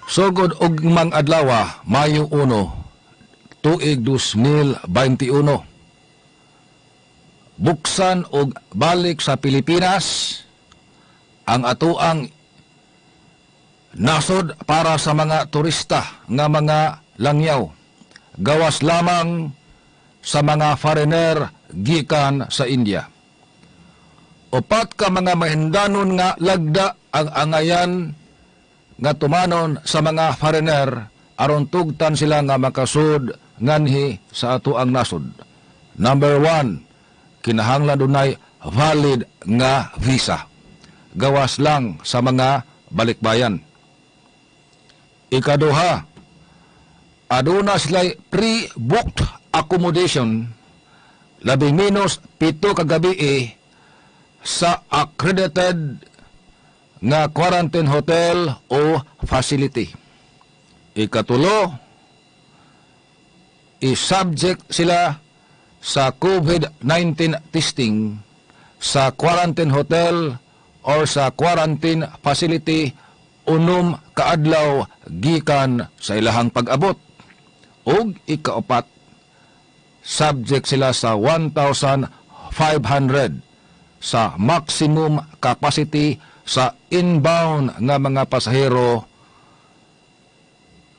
Sugod ugmang adlaw, Mayo 1, tuig 2021. Buksan og balik sa Pilipinas ang atoang nasod para sa mga turista nga mga langyaw. Gawas lamang sa mga foreigner gikan sa India. Upat ka mga mahinungdanon nga lagda ang angayan nga tumanon sa mga foreigner aron tugtan sila nga makasud nganhi sa atoang nasod. Number 1, kinahanglan dunay valid nga visa. Gawas lang sa mga balikbayan. Ikaduha, aduna sila'y pre-booked accommodation labing menos 7 ka gabi sa accredited nga quarantine hotel o facility. Ikatulo, i-subject sila sa COVID-19 testing sa quarantine hotel or sa quarantine facility 6 kaadlaw gikan sa ilahang pag-abot. Ug ikaapat, subject sila sa 1,500 sa maximum capacity sa inbound nga mga pasahero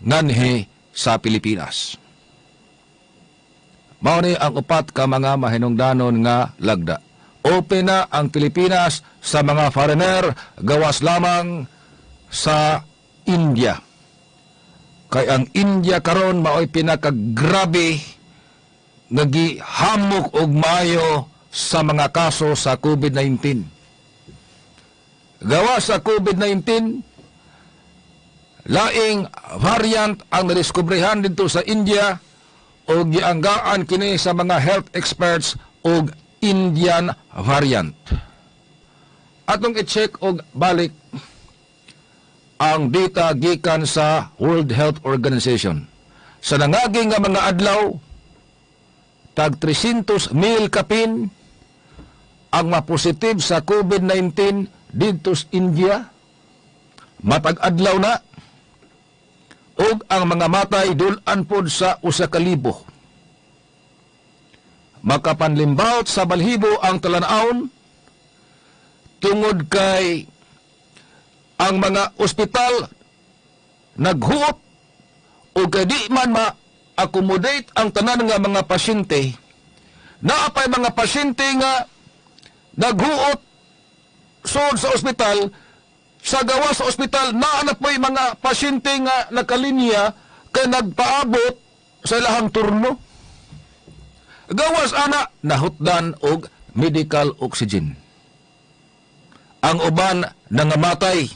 nganhi sa Pilipinas. Mao ni ang upat ka mga mahinungdanon nga lagda. Open na ang Pilipinas sa mga foreigner, gawas lamang sa India. Kay ang India karon mao'y pinakagrabe nga gihamok og maayo sa mga kaso sa COVID-19. Gawa sa COVID-19, laing variant ang nadiskubrehan dito sa India o gianggaan kini sa mga health experts og Indian variant. Atong i-check og balik ang data gikan sa World Health Organization. Sa nangagi nga mga adlaw, tag 300 mil kapin ang mapositive sa COVID-19 didto sa India. Matag adlaw na ug ang mga matay dul-an pod sa 1,000. Makapanlimbawot sa balhibo ang talan-awon tungod kay ang mga ospital naghuot o kay di man ma-accommodate ang tanan nga mga pasyente. Naa pay mga pasyente nga naghuot sud sa ospital. Sa gawas sa ospital, naa na po'y mga pasyente nga nakalinya kay nagpaabot sa ilahang turno. Gawas ana, nahutdan og medical oxygen. Ang uban nangamatay.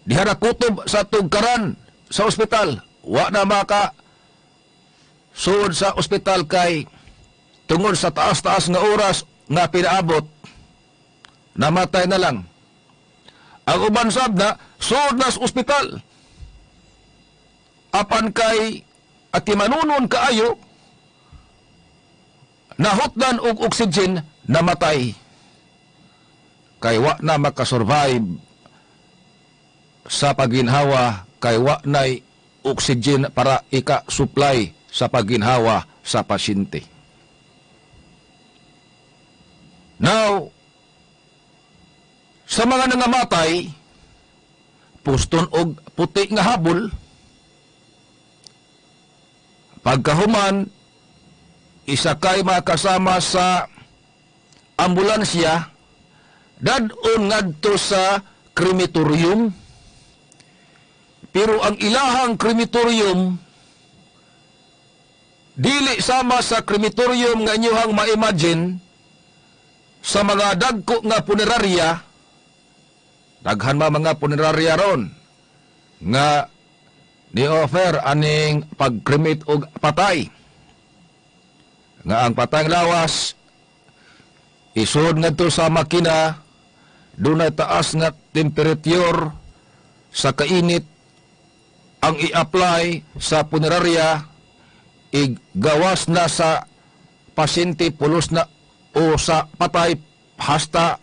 Diha na kutob sa tugkaran sa ospital. Wa na maka suod sa ospital kay tungod sa taas-taas nga oras nga pinaabot, namatay na lang. Ang uban sab na suod na sa ospital. Apan kay atimanunon kaayo, nahutdan og oxygen, namatay. Kay wa na makasurvive sa paginhawa kay wa na'y oxygen para ika-supply sa paginhawa sa pasyente. Now, sa mga nangamatay, puston og puti nga habol, pagkahuman, isakay makasama sa ambulansya, dad-on ngadto sa crematorium. Pero ang ilahang crematorium, dili sama sa crematorium nga inyuhang ma-imagine sa mga dagko nga punerarya. Daghan ma mga punerarya ron nga ni-offer aning pag-cremate og patay. Nga ang patayng lawas isod ngadto sa makina, dunay taas nga temperature sa kainit ang i-apply sa punerarya, igawas na sa pasyente, pulos na o sa patay, hasta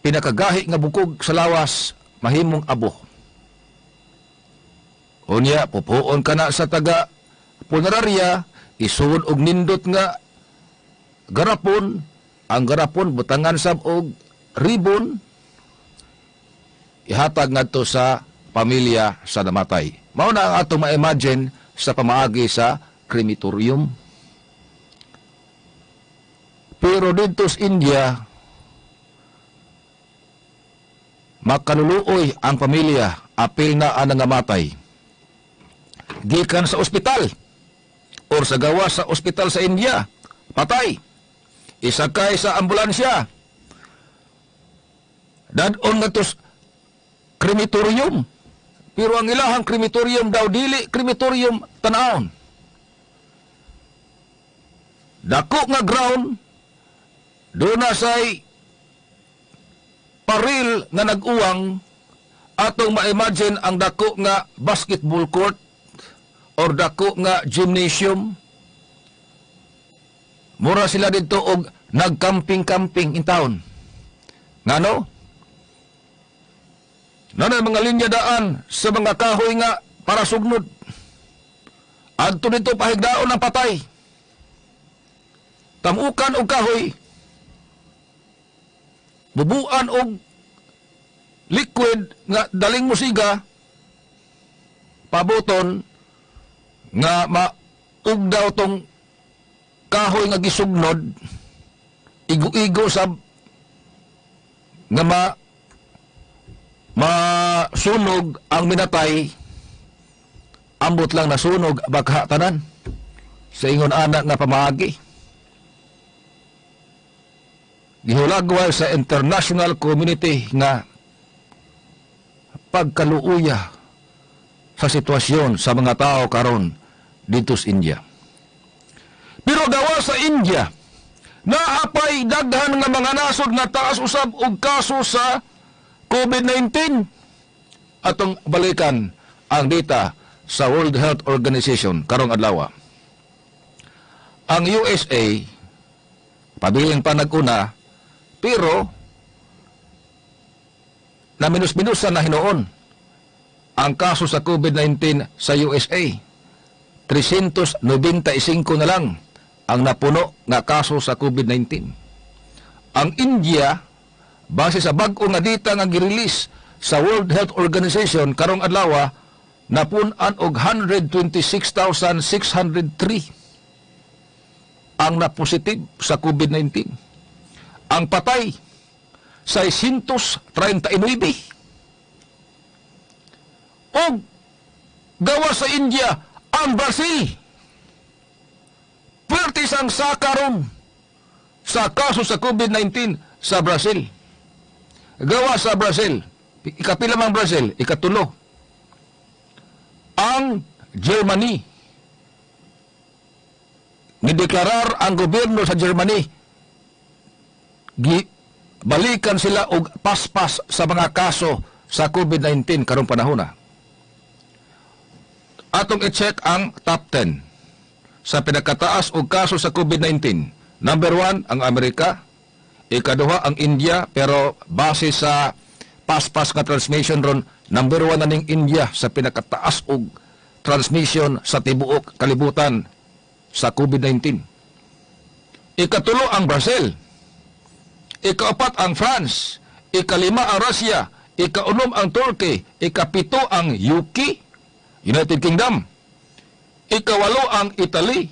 pinakagahi nga bukog sa lawas mahimong abo. Unya, pupuon ka na sa taga punerarya, isuod og nindot nga garapon, ang garapon butangan sab og ribbon, ihatag ngadto sa pamilya sa namatay. Mao na ang atong ma-imagine sa pamaagi sa crematorium. Pero dito sa India, makaluluoy ang pamilya, apil na ang nangamatay. Gikan sa ospital or sa gawas sa ospital sa India, patay. Isakay sa ambulansya. Dad-on ngadto sa crematorium. Pero ang ilahang crematorium daw dili crematorium tan-awon. Dako nga ground, duna say paril nga nag-uwang, atong ma-imagine ang dako nga basketball court or dako nga gymnasium. Mura sila dito og nagcamping-camping in town. Ngano? Nanay mga linya daan sa mga kahoy nga para sugnod. Adto dito pahigdaon ang patay. Tamukan og kahoy. Bubuan og liquid nga daling musiga, pabuton nga maugdaw tong kahoy nga gisugnod, igo-igo sab nga masunog ang minatay. Ambot lang nasunog bakha tanan sa ingon anak nga pamaagi. Gihulagway sa international community nga pagkaluuya sa sitwasyon sa mga tao karon dito sa India. Pero gawa sa India, naapay daghan nga mga nasod nga taas usab og kaso sa COVID-19. Atong balikan ang data sa World Health Organization karong adlaw. Ang USA pabilin pa nag-una, pero naminus-minusan na hinuon ang kaso sa COVID-19 sa USA. 395 na lang ang napuno nga kaso sa COVID-19. Ang India, base sa bag-o nga data nga girelease sa World Health Organization karong adlaw, napun-an og 126,603 ang napositive sa COVID-19. Ang patay, 639. Og gawa sa India, ang Brazil, puwertis ang saka ron sa kaso sa COVID-19 sa Brazil. Gawa sa Brazil, ikapila mang Brazil? Ikatulo. Ang Germany, nideklarar ang gobyerno sa Germany, balikan sila og paspas sa mga kaso sa COVID-19 karong panahon na. Atong i-check ang top 10 sa pinakataas og kaso sa COVID-19. Number 1, ang Amerika. Ikaduha, ang India. Pero base sa paspas nga transmission ron, number 1 na ning India sa pinakataas og transmission sa tibuok kalibutan sa COVID-19. Ikatulo, ang Brazil. Ikaapat, ang France. Ikalima, ang Russia. Ikaunom, ang Turkey. Ikapito, ang UK, United Kingdom. Ikawalo, ang Italy.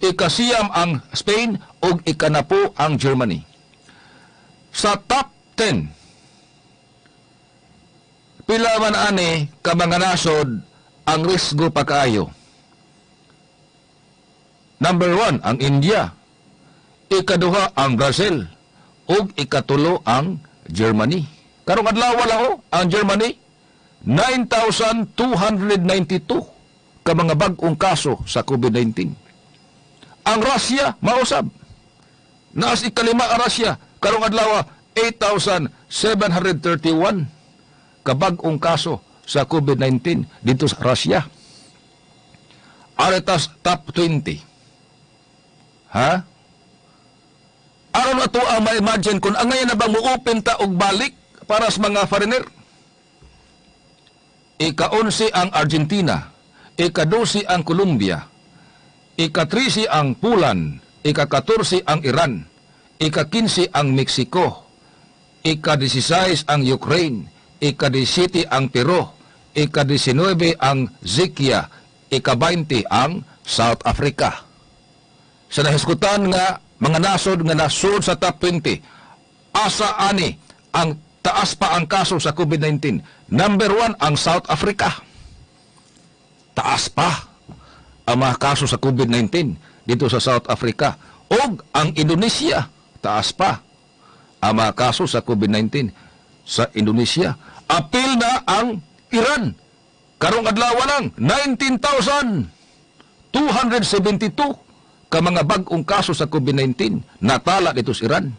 Ikasiyam, ang Spain ug ikanapo ang Germany. Sa top 10, pila man ani ka mga nasod ang risgo pa kaayo? Number 1, ang India. Ikaduha, ang Brazil. Ug ikatulo, ang Germany. Karong adlaw lang oh, ang Germany, 9,292 ka mga bag-ong kaso sa COVID-19. Ang Russia, mausab. Naas ikalima ang Russia, karong adlaw 8,731 ka bag-ong kaso sa COVID-19 dito sa Russia. Aretas top 20. Ha? Aron ato ang ma-imagine kung angay na bang mo-open ta og balik para sa mga foreigner. Ika-11 ang Argentina, ika-12 ang Colombia, ika-13 ang Poland, ika-14 ang Iran, ika-15 ang Mexico, ika-16 ang Ukraine, ika-17 ang Peru, ika-19 ang Czechia, ika-20 ang South Africa. Sa nahisgutan nga mga nasod nga nasod sa top 20, asa ani ang taas pa ang kaso sa COVID-19? Number 1 ang South Africa. Taas pa ang mga kaso sa COVID-19 dito sa South Africa. Og ang Indonesia, taas pa ang mga kaso sa COVID-19 sa Indonesia. Apil na ang Iran. Karong adlaw lang, 19,272 ka mga bag-ong kaso sa COVID-19 natala dito sa Iran.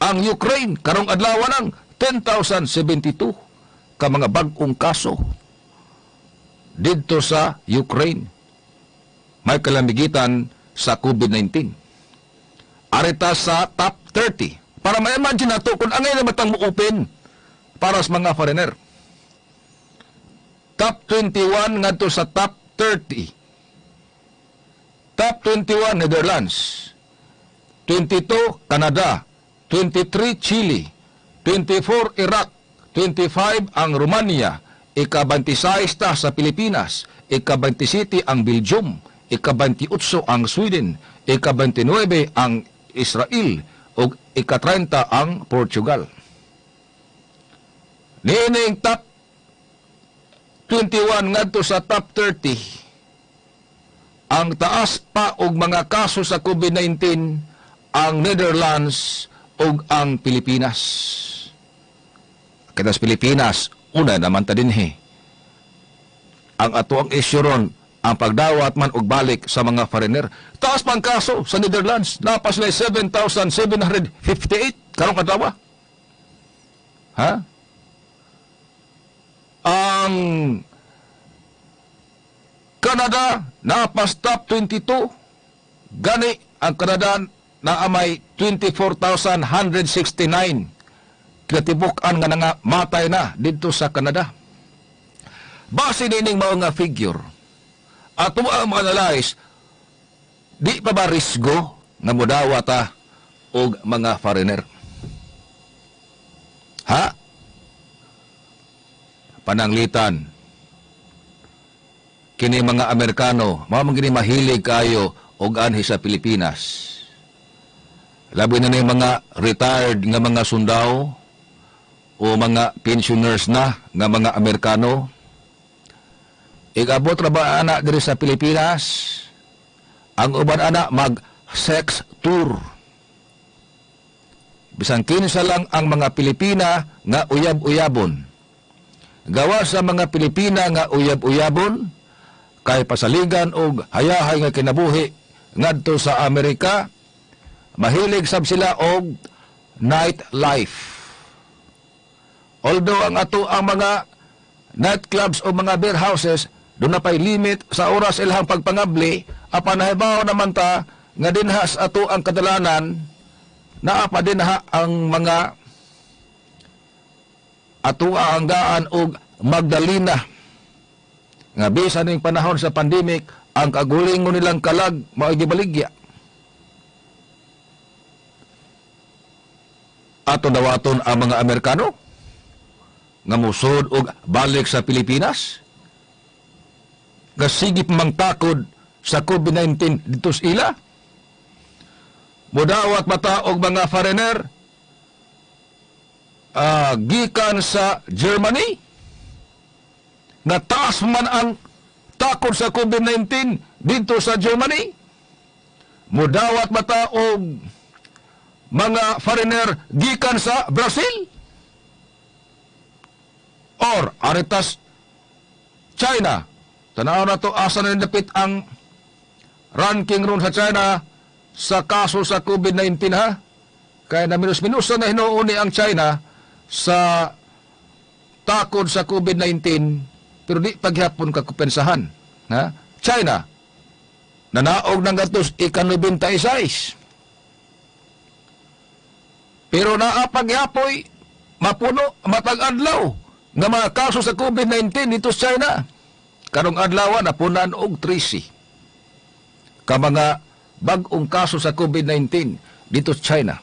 Ang Ukraine, karong adlaw lang, 10,072 ka mga bag-ong kaso didto sa Ukraine. May kalamigitan sa COVID-19. Arita sa top 30. Para ma-imagine nato kung angay na matang mo open para sa mga foreigner. Top 21 ngadto sa top 30. Top 21, Netherlands. 22, Canada. 23, Chile. 24, Iraq. 25 ang Romania. Ika-26 ta sa Pilipinas. Ika-27 ang Belgium. Ika-28 ang Sweden. Ika-29 ang Israel. Ug ika-30 ang Portugal. Niining top 21 ngadto sa top 30, ang taas pa og mga kaso sa COVID-19 ang Netherlands ug ang Pilipinas. Kita sa Pilipinas, una naman ta dinhi. Ang ato ang issue ron, ang pagdawat man og balik sa mga foreigner. Taas pang kaso sa Netherlands, naa pa sila 7,758 karong adlaw. Ha? Ang Canada, napas top 22. Gani, ang Canada naa may 24,169 katibuk-an nga nga matay na dito sa Canada. Base nining mao nga figure, ato ang ma-analyze, di pa ba risgo nga modawat ta og mga foreigner? Ha? Pananglitan, kini mga Amerikano, mao man gini mahilig kayo og anhi sa Pilipinas. Labi na ni mga retired nga mga sundao o mga pensioners na nga mga Amerikano. Igabot ra ba ana diri sa Pilipinas? Ang uban ana mag sex tour. Bisan kinsa lang ang mga Pilipina nga uyab-uyabon. Gawa sa mga Pilipina nga uyab-uyabon kay pasaligan og hayahay nga kinabuhi ngadto sa Amerika, mahilig sab sila og night life. Although ang ato ang mga nightclubs o mga beer houses duna pay limit sa oras ilahang pagpangabli, apan nahibaw naman ta nga dinha sa ato ang kadalanan naa pa dinha ang mga ato ang gaan og Magdalena nga bisan ning panahon sa pandemic, ang kagulingon nilang kalag mao gibaligya. Ato dawaton ang mga Amerikano nga musod og balik sa Pilipinas nga sige pa mangtakod sa COVID-19 dito sa ila? Mudawat bata og mga foreigner gikan sa Germany nga taas man ang takod sa COVID-19 dito sa Germany? Mudawat bata og mga foreigner gikan sa Brazil or aritas China? Tanaw na to asa na dapit ang ranking ron sa China sa kaso sa COVID-19, ha. Kaya na minus-minus na hinuon ni ang China sa takod sa COVID-19, pero di paghapon kakumpensahan. Ha? China nanaog ng gatos ika-96. Pero naa pagyapoy mapuno matag adlaw. nga mga kaso sa COVID-19 dito sa China. Karong adlaw, napunan og 13 ka mga bag-ong kaso sa COVID-19 dito sa China.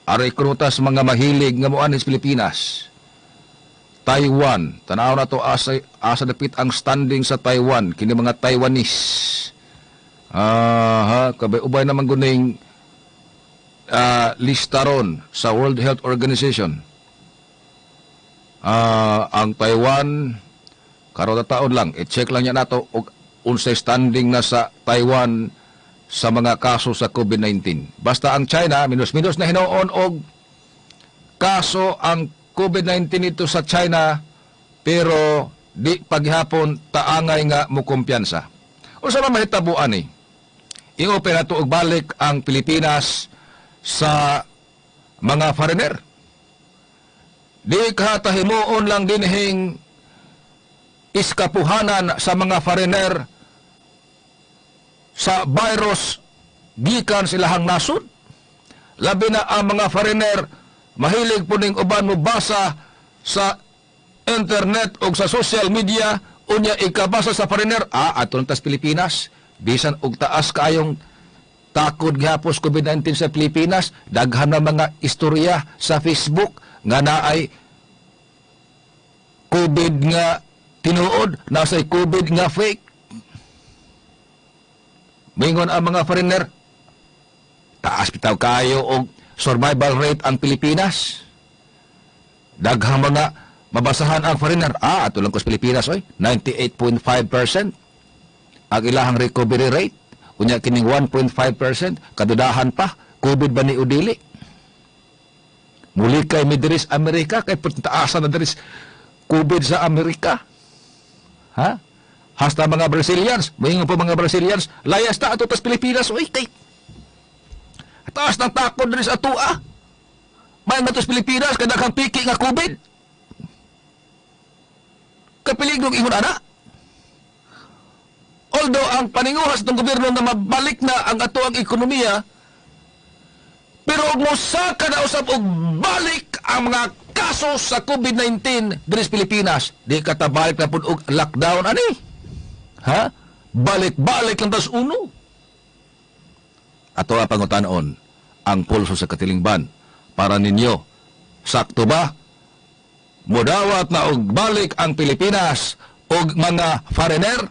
Aray krutas mga mahilig nga muanhi sa Pilipinas. Taiwan, tanaw na to asa asa dapit ang standing sa Taiwan kini mga Taiwanese. Aha, kabay ubay naman guning lista ron sa World Health Organization. Ang Taiwan karon na taon lang, i-check lang niya nato og unsay standing na sa Taiwan sa mga kaso sa COVID-19. Basta ang China, minus-minus na hinuon og kaso ang COVID-19 nito sa China, pero di paghapon taangay nga mukumpiyansa. Unsa man mahitabuan ni? I-open nato og balik ang Pilipinas sa mga foreigner. Di ka tahimuon lang dinhing iskapuhanan sa mga foreigner sa virus gikan silahang nasod. Labi na ang mga foreigner, mahilig po ning uban mo basa sa internet o sa social media. Unya ikabasa sa foreigner, ato tas Pilipinas, bisan og taas kaayong takod gihapos COVID-19 sa Pilipinas, daghan na mga istorya sa Facebook nga naay COVID nga tinuod, nasay COVID nga fake. Mingon ang mga foreigner, taas bitaw kayo og survival rate ang Pilipinas. Daghang mga mabasahan ang foreigner, ato lang ko sa Pilipinas, oy, 98.5% ang ilahang recovery rate. Unya kining 1.5%, kadudahan pa, COVID ba ni o dili? Muli kay mi diri sa Amerika, kay taasan na diri COVID sa Amerika. Ha? Hasta mga Brazilians, moingon po mga Brazilians, "Layas ta ato tas Pilipinas, oy, kay taas ng takod diri sa atua. May nga sa Pilipinas, kay daghang piki nga COVID." Kapiligrong ingon ana. Although ang paninguhas ng gobyerno na mabalik na ang ato ang ekonomiya, pero og mosaka na usab og balik ang mga kaso sa COVID-19 diri sa Pilipinas, di ka ta balik na pud og lockdown ani? Ha? Balik-balik lang tas uno. Ato ang pangutanon ang pulso sa katilingban para ninyo. Sakto ba? Mudawat na og balik ang Pilipinas og mga foreigner?